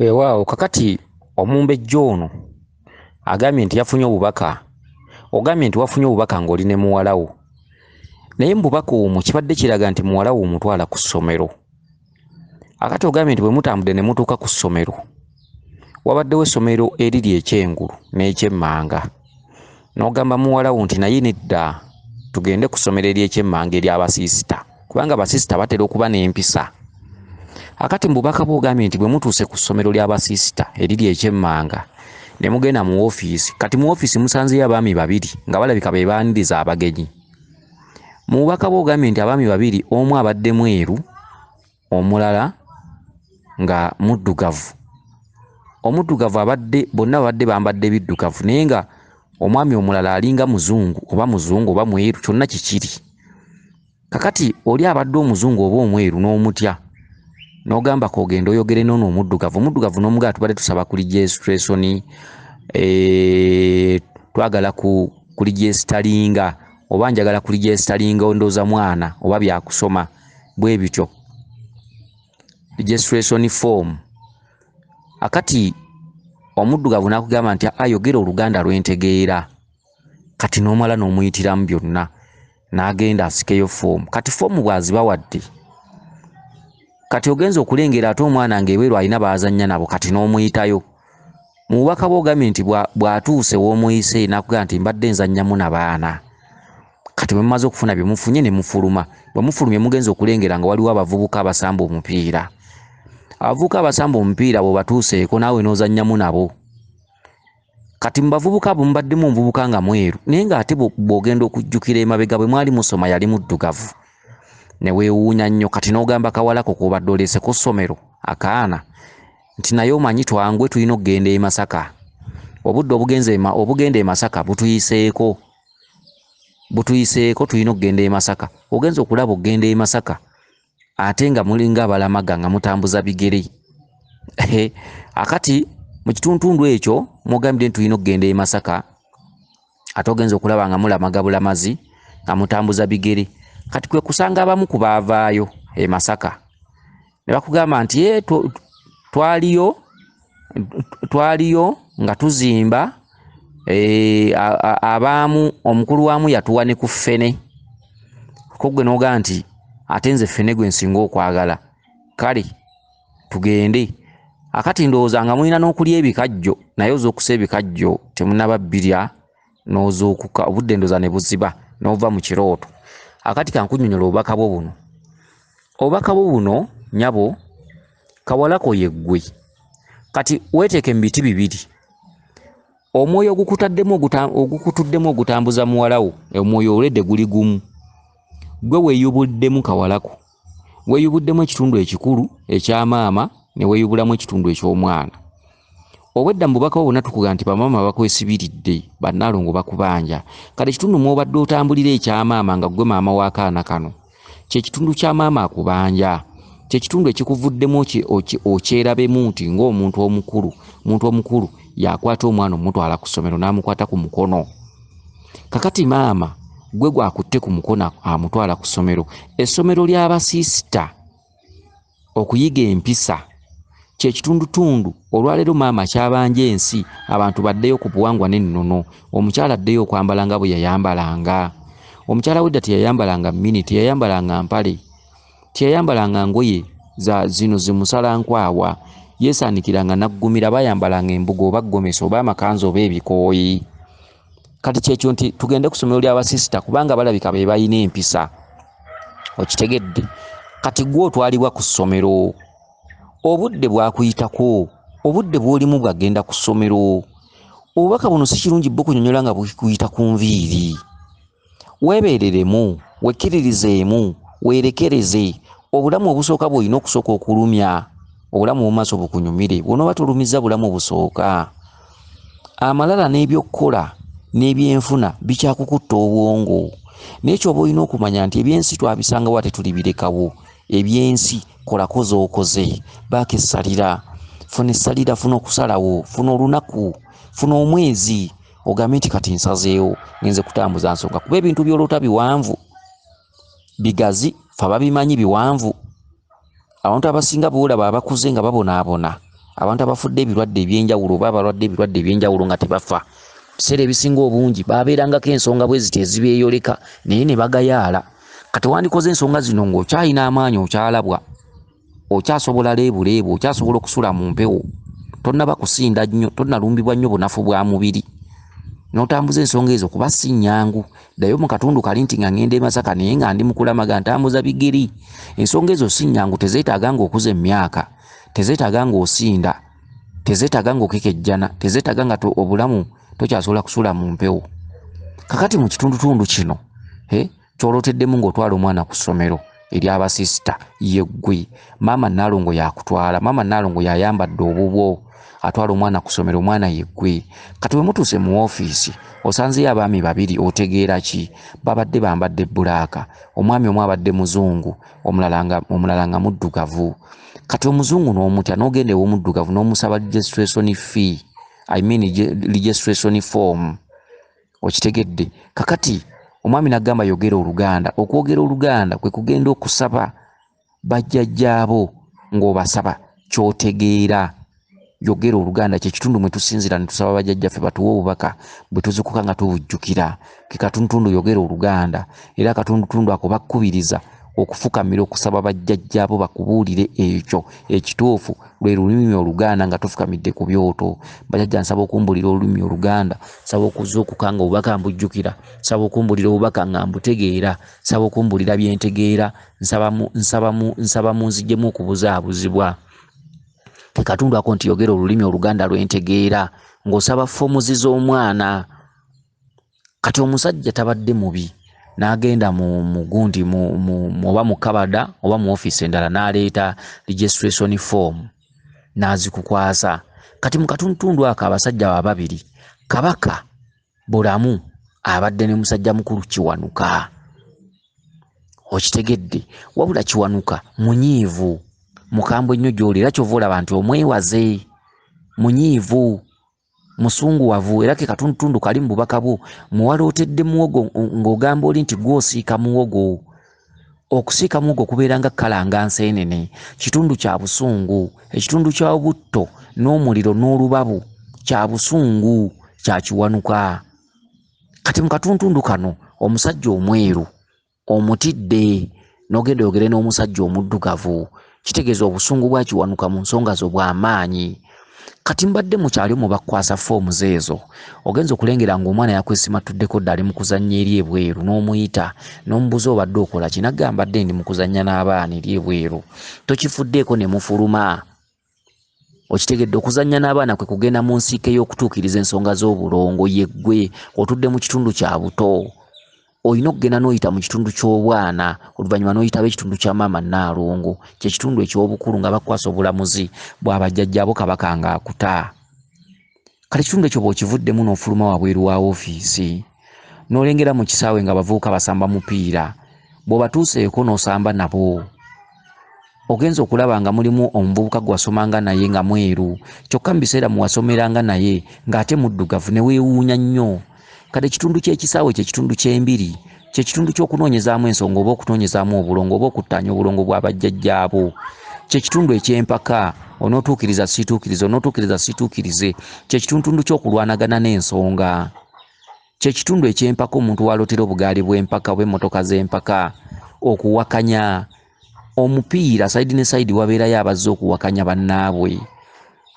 Weewaawo kakati omumbejja ono agambye nti yafunye obubaka, ogambye nti wafunye obubaka ng'oli ne muwala wo, naye mu bubaka omwo kibadde kiraga nti muwala wo omutwala ku ssomero. Akati ogambye nti bwe mutambudde ne mutuuka ku ssomero, wabaddewo essomero eriri ekyengulu n'ekyemmanga, n'ogamba muwala wo nti naye nedda tugende ku ssomero ery'ekyemmanga ery'abasiisita, kubanga abasiisita batera okuba n'empisa. Akati mu bubaka bw'ogambye nti bwe mutuuse ku ssomero ly'abasiisita eriri ekyemmanga ne mugenda mu woofiisi, kati mu woofiisi musanzeyo abaami babiri nga balabika be baaniriza abagenyi. Mu bubaka bw'ogambye nti abaami babiri, omu abadde mweru omulala nga muddugavu. Omuddugavu abadde bonna babadde bambadde biddugavu, naye nga omwami omulala alinga muzungu oba muzungu oba mweru, kyonna kikiri. Kakati oli abadde omuzungu oba omweru n'omutya, n'ogamba k'ogenda oyogere n'ono omuddugavu. Omuddugavu n'omugamba tubadde tusaba ku registration, twagala ku registeringa oba njagala ku registeringa ndowooza mwana oba byakusoma bwe bityo, registration form. Akati omuddugavu n'akugamba nti ayogera Oluganda lwentegeera, kati n'omala n'omuyitiramu byonna n'agenda asikeyo foomu. Kati foomu bw'azibawadde, kati ogenza okulengera ate omwana ng'ebweru alina baazannya nabo, kati n'omuyitayo. Mu bubaka bw'ogambye nti bw'atuuse w'omuyise n'akugamba nti mbadde nzannyamu na baana. Kati bwe mumaze okufuna bye mufunye ne mufuluma. Bwe mufulumye mugenza okulengera nga waliwo abavubuka abasamba omupiira. Abavubuka abasamba omupiira bw'obatuuseeko naawe n'ozannyamu nabo. Kati mu bavubuka abo mubaddemu omuvubuka nga mweru, naye ng'ate bw'ogenda okujjukira emabega bwe mwali musoma yali muddugavu, ne weewuunya nnyo. Kati n'ogamba kawalako k'obadde oleese ku ssomero akaana nti naye omanyi twangwe tulina okugenda e Masaka, obudde obugenda e Masaka butuyiseeko, butuyiseeko, tulina okugenda e Masaka. Ogenza okulaba okugenda e Masaka ate nga mulinga abalamaga nga mutambuza bigere. Akati mu kituntundu ekyo mugambye nti tulina okugenda e Masaka, ate ogenza okulaba nga mulamaga bulamazi nga mutambuza bigere. Kati kwe kusanga abamu ku baavaayo e Masaka ne bakugamba nti twaliyo nga tuzimba, abaamu omukulu waamu yatuwa ne ku ffene. Ko ggwe n'ogamba nti ate nze ffene gwe nsinga okwagala, kale tugende. Akati ndowooza nga mulina n'okulya ebikajjo, naye ozookusa ebikajjo temunnaba bbirya n'ozookuka, obudde ndowooza ne buziba n'ova mu kirooto. Akati kankunnyonnyola obubaka bwo buno. Obubaka bwo buno nnyabo, kawalako ye ggwe. Kati weeteeke mu biti bibiri, omwoyo ogukutaddemu ogukutuddemu ogutambuza muwala wo, omwoyo oledde guli gumu. Ggwe weeyubuddemu kawalako, weeyubuddemu ekitundu ekikulu ekya maama ne weeyubulamu ekitundu eky'omwana. Obwedda mu bubaka bwo bwonna tukugamba nti bamaama bakwesibiridde, bannaalongo bakubanja. Kale ekitundu mw'obadde otambulira ekya maama nga ggwe maama w'akaana kano, kye kitundu kya maama akubanja, kye kitundu ekikuvuddemu okyerabemu nti ng'omuntu omukulu, omuntu omukulu y'akwata omwana omutwala ku ssomero n'amukwata ku mukono. Kakati maama gwe gwakutte ku mukono amutwala ku ssomero. Essomero ly'abasiisita okuyiga empisa kye kitundutundu olwaleero maama kyabanja ensi, abantu baddeyo ku buwangwa n'ennono. Omukyala addeyo okwambala nga bwe yayambalanga. Omukyala wedda teyayambalanga mmini, teyayambalanga mpale, teyayambalanga ngoye za zino zimusalankwawa, yeesaanikiranga n'aggumira, bayambalanga embugo oba ggomesi oba amakanzu oba ebikooyi. Kati kyekyo nti tugende ku ssomero ly'abasiisita kubanga balabika be balina empisa. Okitegedde? Kati ggwe otwalibwa ku ssomero, obudde bwakuyitako, obudde bw'olimu bwagenda ku ssomero. Obubaka buno si kirungi bbo kunnyonnyola nga bukuyita ku nviiri. Weebeereremu, wekkiririzeemu, weerekereze. Obulamu obusooka bw'olina okusooka okulumya, obulamu obw'omu maaso bukunyumire. Bw'onooba tolumizza bulamu busooka, amalala n'ebyokukola n'ebyenfuna bikyakukutta obwongo. Naye ky'oba olina okumanya nti ebyensi twabisangawo ate tulibirekawo. Ebyensi kolako z'okoze, baako essalira, funa essalira, funa okusalawo, funa olunaku, funa omwezi, ogambe nti kati nsazeewo ngenze kutambuza nsonga. Kuba ebintu by'oloota biwanvu, bigazi, ffe ababimanyi biwanvu. Abantu abasinga boolaba abakuze nga babonaabona Abantu abafudde ebirwadde ebyenjawulo oba abalwadde ebirwadde ebyenjawulo nga tebafa, biseera ebisinga obungi babeerangako ensonga bwe ziti ezibeeyoleka naye ne bagayaala. Kati wandikoze ensonga zino ng'okyalina amaanyi, okyalabwa, okyasobola leebuleebu, okyasobola okusula mu mpewo, tonnaba kusinda nnyo, tonnalumbibwa nnyo bunafu bwa mubiri, n'otambuza ensonga ezo kuba si nnyangu. Ddayo mu katundu kali nti nga ŋŋenda e Masaka naye nga ndi mu kulamaga ntambuza bigere. Ensonga ezo si nnyangu, tezeetaaga ng'okuza emyaka, tezeetaaga ng'osinda, tezeetaaga ng'okekejjana, tezeetaaga nga obulamu tokyasobola kusula mu mpewo. Kakati mu kitundutundu kino ky'olooteddemu ng'otwala omwana ku ssomero ery'abasisita, ye ggwe maama Nnaalongo yakutwala, maama Nnaalongo yayambadde obubwo, atwala omwana ku ssomero, omwana ye ggwe. Kati bwe mutuuse mu woofiisi osanzeyo abaami babiri, otegeera ki? Babadde bambadde bbulaaka, omwami omu abadde muzungu, omulala nga muddugavu. Kati omuzungu n'omutya n'ogenda ew'omuddugavu n'omusaba registration fee, I mean registration form, okitegedde? Kakati omwami n'agamba yogera Oluganda. Okwogera Oluganda kwe kugenda okusaba bajjajjaabo ng'obasaba ky'otegeera. Yogera Oluganda kye kitundu mwe tusinziira ne tusaba bajjajjaffe batuwe obubaka bwe tuzuukuka nga tubujjukira. Ke katundutundu yogera Oluganda, era akatundutundu ako bakkubiriza okufukamira okusaba bajjajjaabo bakubuulire ekyo ekituufu lwe lulimi Oluganda nga tufukamidde ku byoto. Bajjajja nsaba okumbulira olulimi Oluganda, nsaba okuzuukuka nga obubaka mbujjukira, nsaba okumbulira obubaka nga mbutegeera, nsaba okumbulira bye ntegeera, nsaba munzigyemu okubuzaabuzibwa. Ke katundu ako nti yogera olulimi Oluganda lwe ntegeera ng'osaba foomuzi z'omwana. Kati omusajja tabadde mubi, n'agenda mu gundi oba mu kabada oba mu ofiisi endala n'aleeta registration form n'azikukwasa. Kati mu katundutundu ako abasajja abo ababiri, Kabaka Bulamu abadde ne musajja mukulu Kiwanuka, okitegedde? Wabula Kiwanuka munyiivu, mukambwe nnyo gy'oli, era ky'ova olaba nti omwewaze, munyiivu, musunguwavu, era ke katundutundu kali mu bubaka bwo muwalootedde muwogo ng'ogamba oli nti gw'osiika muwogo. Okusiika muwogo kubeera nga kkalanga nseenene, kitundu kya busungu, ekitundu kya butto n'omuliro n'olubabu kya busungu kya Kiwanuka. Kati mu katundutundu kano omusajja omweru omutidde n'ogenda oyogere n'omusajja omuddugavu, kitegeeza obusungu bwa Kiwanuka mu nsonga zo bw'amaanyi. Kati mbadde mu kyalo mu bakwasa foomu ezo, ogenza okulengera ng'omwana yakwesimattuddeko dda ali mu kuzannya eri ebweru, n'omuyita n'omubuuza obadde okola ki, n'agamba mbadde ndi mu kuzannya n'abaana eri ebweru. Tokifuddeeko ne mufuluma. Okitegedde? Okuzannya n'abaana kwe kugenda mu nsiike y'okutuukiriza ensonga z'obulongo. Ye ggwe otudde mu kitundu kya buto, olina okugenda n'oyita mu kitundu ky'obwana, oluvannyuma n'oyitaba ekitundu kya maama Nnaalongo, kye kitundu eky'obukulu nga bakwasa obulamuzi bwa bajjajjaabo Kabaka ng'akuta. Kale ekitundu ekyo bw'okivuddemu n'ofuluma wabweru wa woofiisi, n'olengera mu kisaawe nga abavubuka basamba mupiira, bw'obatuuseeko n'osamba nabo, ogenza okulaba nga mulimu omuvubuka gwe wasomanga naye nga mweru, kyokka mu biseera mwe wasomeranga naye ng'ate muddugavu, ne weewuunya nnyo. Kale ekitundu ky'ekisaawe kye kitundu ky'embiri, kye kitundu ky'okunoonyezaamu ensonga oba okunoonyezaamu obulongo oba okuttaanya obulongo bwa bajjajjaabo, kye kitundu eky'empaka, onootuukiriza siituukirize, onootuukiriza siituukirize, kye kitundutundu ky'okulwanagana n'ensonga, kye kitundu eky'empaka omuntu w'alootera obugaali bw'empaka oba emmotoka z'empaka, okuwakanya omupiira sayidi ne sayidi wabeerayo abazze okuwakanya bannaabwe.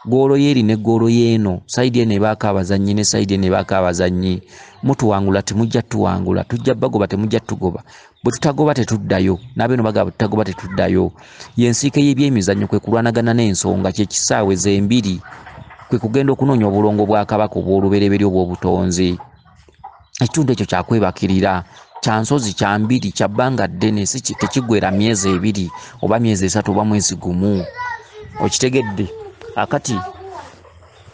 Ggoolo y'eri ne ggoolo y'eno, sayidi eno ebaako abazannyi ne sayidi eno ebaako abazannyi. Mutuwangula temujja tuwangula, tujja bagoba temujja tugoba, bwe tutagoba tetuddayo, n'abeeno bagamba tutagoba tetuddayo. Y'ensiike y'ebyemizannyo kwe kulwanagana n'ensonga, kye kisaawe z'embiri, kwe kugenda okunoonya obulongo bwa Kabaka obw'olubereberye obw'obutonzi. Ekitundu ekyo kya kwebakirira, kya nsozi, kya mbiri, kya bbanga ddene, si tekiggweera myezi ebiri oba myezi esatu oba mwezi gumu. Okitegedde?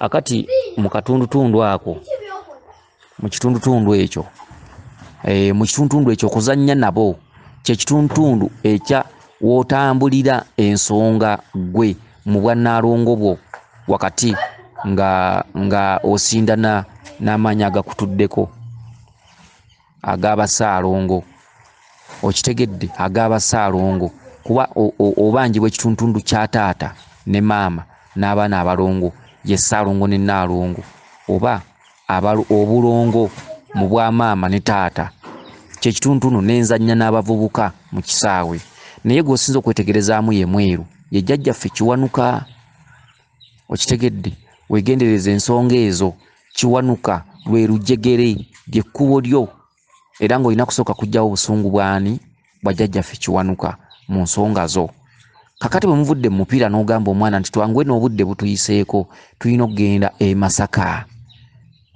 Akati mu katundutundu ako, mu kitundutundu ekyo, mu kitundutundu ekyo okuzannya nabo kye kitundutundu ekya w'otambulira ensonga ggwe mu bwannaalongo bwo wakati nga osindana n'amaanyi agakutuddeko ag'abasaalongo. Okitegedde? Ag'abasaalongo, kuba obanjibwa ekitundutundu kya taata ne maama n'abaana abalongo, ye Ssaalongo ne Nnaalongo, oba obulongo mu bwamaama ne taata. Kye kituntundu n'enzannya n'abavubuka mu kisaawe. Naye gw'osinza okwetegerezaamu ye mweru, ye jjajjaffe Kiwanuka. Okitegedde? Weegendereze ensonga ezo. Kiwanuka lwe lujegere, ly'ekkubo lyo, era ng'olina kusooka kuggyawo busungu bw'ani? Bwa jjajjaffe Kiwanuka mu nsonga zo. Kakati bwe muvudde mu mupiira n'ogamba omwana nti twanguwe n'obudde butuyiseeko, tulina okugenda e Masaka.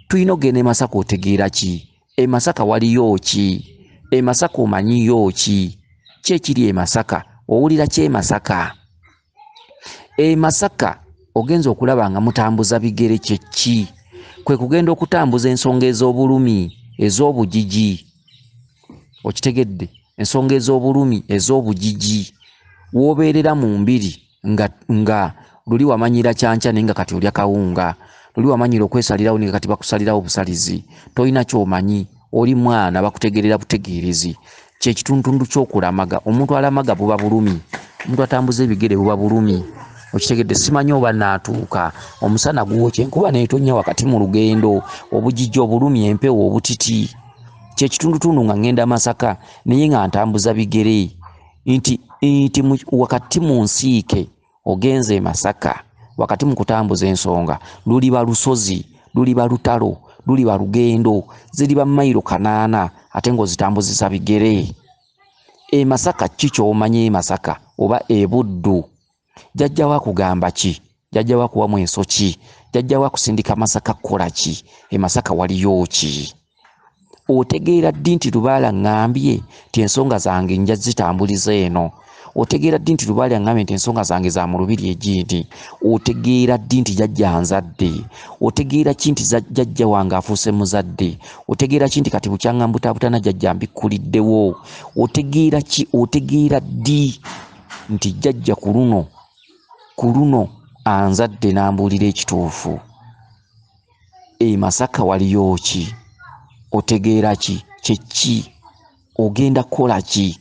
Tulina okugenda e Masaka otegeera ki? E Masaka waliyo ki? E Masaka omanyiyo ki? Ki ekiri e Masaka? Owulira ki e Masaka? E Masaka ogenza okulaba nga mutambuza bigere kye ki? Kwe kugenda okutambuza ensonga ez'obulumi, ez'obugigi. Okitegedde? Ensonga ez'obulumi, ez'obugigi. W'obeerera mu mbiri nga luli wamanyira kyankya naye nga kati olya kawunga. Luli wamanyira okwesalirawo naye nga kati bakusalirawo busalizi. Tolina ky'omanyi, oli mwana bakutegeerera butegeerezi. Kye kituntundu ky'okulamaga. Omuntu alamaga buba bulumi. Omuntu atambuza ebigere buba bulumi. Okitegedde? Simanyi oba naatuuka. Omusana gwokya, enkuba n'etonnya wakati mu lugendo, obugigi obulumi, empewo, obutiti. Kye kitundutundu nga ngenda Masaka naye nga ntambuza bigere. Nti wakati mu nsiike ogenze e Masaka, wakati mu kutambuza ensonga, luliba lusozi, luliba lutalo, luliba lugendo, ziriba mayiro 8 ate ng'ozitambuzisa bigere. E Masaka ki ky'omanyi e Masaka oba e Buddu? Jjajja wo akugamba ki? Jjajja wo akuwa mweso ki? Jjajja wo akusindika Masaka kukola ki? E Masaka waliyo ki? Otegeera ddi nti Lubaale aŋŋambye nti ensonga zange nja zitambuliza eno? Otegeera ddi nti Lubaale aŋŋambye nti ensonga zange za mu lubiri egindi? Otegeera ddi nti jjajja anzadde? Otegeera ki nti jjajja wange afuuse muzadde? Otegeera ki nti kati bukyanga mbutaabutana jjajja mbikkuliddewo? Otegeera ki? Otegeera ddi nti jjajja ku luno anzadde n'ambuulira ekituufu? E Masaka waliyo ki? Otegeera ki? Kye ki? Ogenda kukola ki?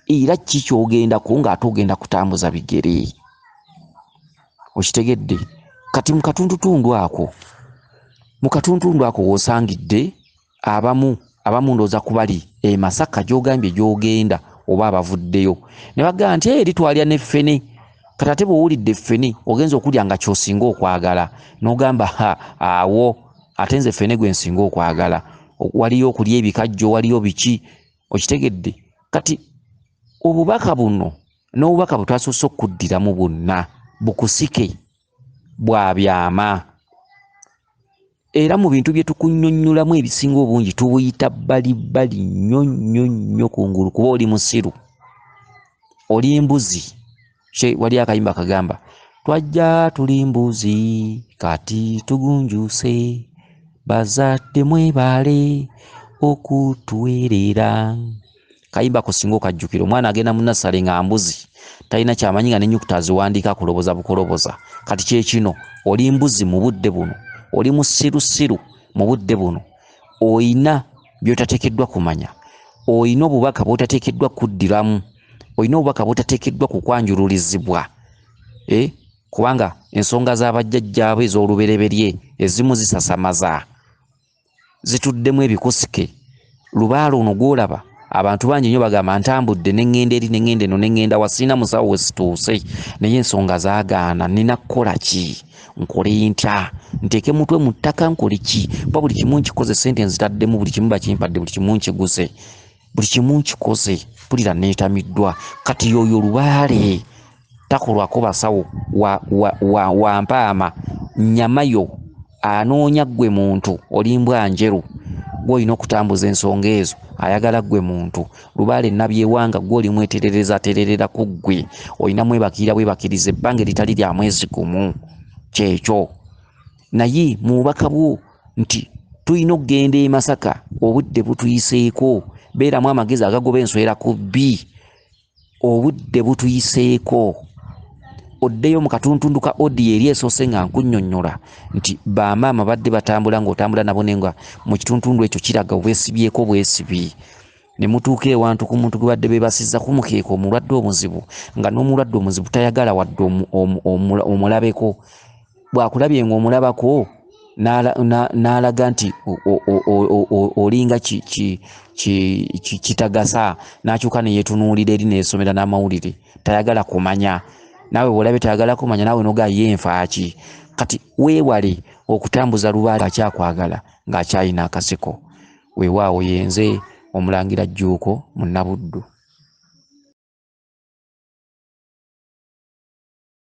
Era ki ky'ogendako ng'ate ogenda kutambuza bigere? Okitegedde? Kati mu katundutundu ako w'osangidde abamu ndowooza ku bali e Masaka gy'ogambye gy'ogenda oba abavuddeyo ne bagamba nti eri twalya ne ffene. Kati ate bw'owulidde ffene ogenza okulya nga ky'osinga okwagala n'ogamba ha awo ate nze ffene gwe nsinga okwagala. Waliyo okulya ebikajjo, waliyo biki? Okitegedde? Kati obubaka buno n'obubaka bwe twasoose okuddiramu bwonna bukusike bwa byama. Era mu bintu bye tukunnyonnyolamu ebisinga obungi tubuyita bbalibbali nnyo nnyo nnyo kungulu, kuba oli musiru, oli mbuzi. Wali akayimba kagamba twajja tuli mbuzi kati tugunjuse, bazadde mwebale okutuweerera. Kayimba kusinga okajjukira. Omwana agenda mu nnassale nga mbuzi, talina kyamanyi nga n'ennyukuta aziwandiika akuloboza bukuloboza. Kati kye kino, oli mbuzi mu budde buno, oli musirusiru mu budde buno, oyina by'otateekeddwa kumanya, oyina obubaka bw'otateekeddwa kuddiramu, oyina obubaka bw'otateekeddwa kukwanjululizibwa. Kubanga ensonga z'abajjajjaabo ez'olubereberye ezimu zisasamaza, zituddemu ebikusike. Lubaale ono gw'olaba abantu bangi nnyo bagamba ntambudde ne ŋŋenda eri ne ŋŋenda eno ne ŋŋenda wa, sirina musawo we situuse, naye ensonga zaagaana. Nnina kukola ki? Nkole ntya? Nteeke mutwe mu ttaka nkole ki? Kuba buli kimu nkikoze, ssente nzitaddemu, buli kimu bakimpadde, buli kimu nkiguze, buli kimu nkikoze, mpulira neetamiddwa. Kati y'oyo Lubaale takolwako basawo wa mpaama, nnyama yo anoonya ggwe muntu, oli mbwa njeru, gw'olina okutambuza ensonga ezo, ayagala ggwe muntu. Lubaale Nnabyewanga ggwe oli mweterereza atererera ku ggwe, olina mwebakirira bwebakiriza ebbanga eritali lya mwezi gumu. Kyekyo. Naye mu bubaka bwo nti tulina okugenda e Masaka, obudde butuyiseeko, beeramu amagezi agagoba enswera ku bbi, obudde butuyiseeko. Oddeyo mu katuntundu ka audio eri esoose nga nkunnyonnyola nti bamaama badde batambula ng'otambula nabo naye nga mu kituntundu ekyo kiraga obwesibyeko bwesibi. Ne mutuuka ewantu ku muntu gwe badde beebasizza ku mukeeka omulwadde omuzibu, nga n'omulwadde omuzibu tayagala wadde omulabeko. Bw'akulabye ng'omulabako n'alaga nti olinga kitagasa, n'akyuka ne yeetunuulira eri neesomera n'amawulire, tayagala kumanya. Naawe bw'olabye tayagala kumanya, naawe n'ogaa ye nfaaki. Kati weewale okutambuza lubaale akyakwagala ng'akyalina akaseko. Weewaawo yenze Omulangira Jjuuko Munnabuddu.